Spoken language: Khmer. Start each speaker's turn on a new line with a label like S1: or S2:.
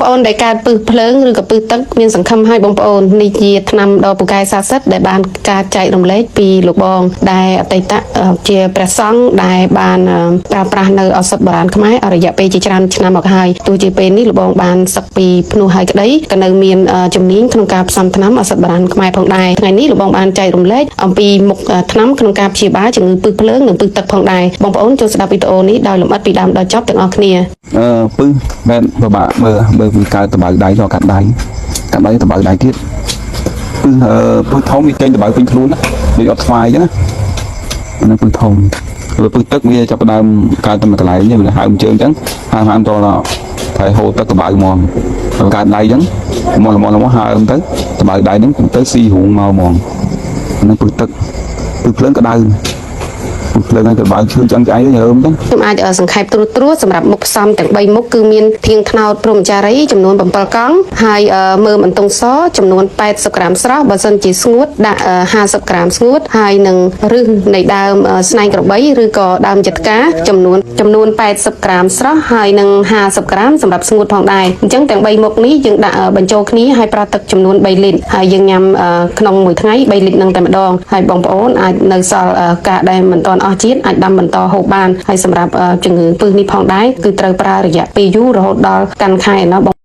S1: ប្អូនដែលកើតពឹសភ្លើងឬក៏ពឹសទឹកមានសង្ឃឹមឲ្យបងប្អូននេះជាថ្នាំដ៏ពូកែស័ក្តិសិទ្ធិដែលបានការចែករំលែកពីលោកបងដែលអតីតជាព្រះសង្ឃដែលបានប្រើប្រាស់នៅឱសថបុរាណខ្មែរអស់រយៈពេលជាច្រើនឆ្នាំមកហើយទោះជាពេលនេះលោកបងបានសឹកពីភ្នោះហើយក្តីក៏នៅមានជំនាញក្នុងការផ្សំថ្នាំឱសថបុរាណខ្មែរផងដែរថ្ងៃនេះលោកបងបានចែករំលែកអំពីមុខថ្នាំក្នុងការព្យាបាលជំងឺពឹសភ្លើងនិងពឹសទឹកផងដែរបងប្អូនចូលស្ដាប់វីដេអូនេះដោយលម្អិតពីដើមដល់ចប់ទាំងអស់គ្នា។
S2: អឺពឹសបែបពិបាកមើលមើលវាកើតតបៅដៃដល់កាត់ដៃកាត់ដៃតបៅដៃទៀតពឹសអឺពឹសធំវាចេញតបៅពេញខ្លួនណាដូចអត់ស្វាយអញ្ចឹងណាអាហ្នឹងពឹសធំហើយពឹសទឹកវាចាប់ផ្ដើមកើតតែមួយកន្លែងនេះវាហើមជើងអញ្ចឹងហើមហើមតដល់ហើយហូរទឹកតបៅហ្មងហើយកើតដៃអញ្ចឹងមកមកមកហើមទៅតបៅដៃហ្នឹងទៅស៊ីរូងមកហ្មងអាហ្នឹងពឹសទឹកពឹសភ្លើងក្តៅពឹសភ្លើងហ្នឹងតបៅឈឺចឹងឆ្អែតហើមអញ្ចឹង។
S1: ខ្ញុំអាចសង្ខេបត្រួសត្រាសសម្រាប់មុខផ្សំទាំង3មុខគឺមានធាងត្នោតព្រហ្មចារីចំនួន7កង់ហើយមើមអន្ទង់សចំនួន80ក្រាមស្រស់បើសិនជាស្ងួតដាក់50ក្រាមស្ងួតហើយនឹងឫសនៃដើមស្នែងក្របីឬក៏ដើមចត្កាចំនួនចំនួន80ក្រាមស្រស់ហើយនឹង50ក្រាមសម្រាប់ស្ងួតផងដែរអញ្ចឹងទាំង3មុខនេះយើងដាក់បញ្ចូលគ្នាហើយប្រើទឹកចំនួន3លីត្រហើយយើងញ៉ាំក្នុងមួយថ្ងៃ3លីត្រនឹងតែម្ដងហើយបងប្អូនអាចនៅសល់ការដែលមិនទាន់អស់ជាតិអាចដាំបន្តហូបបានហើយសម្រាប់ជំងឺពឹសនេះផងដែរគឺត្រូវប្រើរយៈពេលយូររហូតដល់កាន់ខែណោះបង។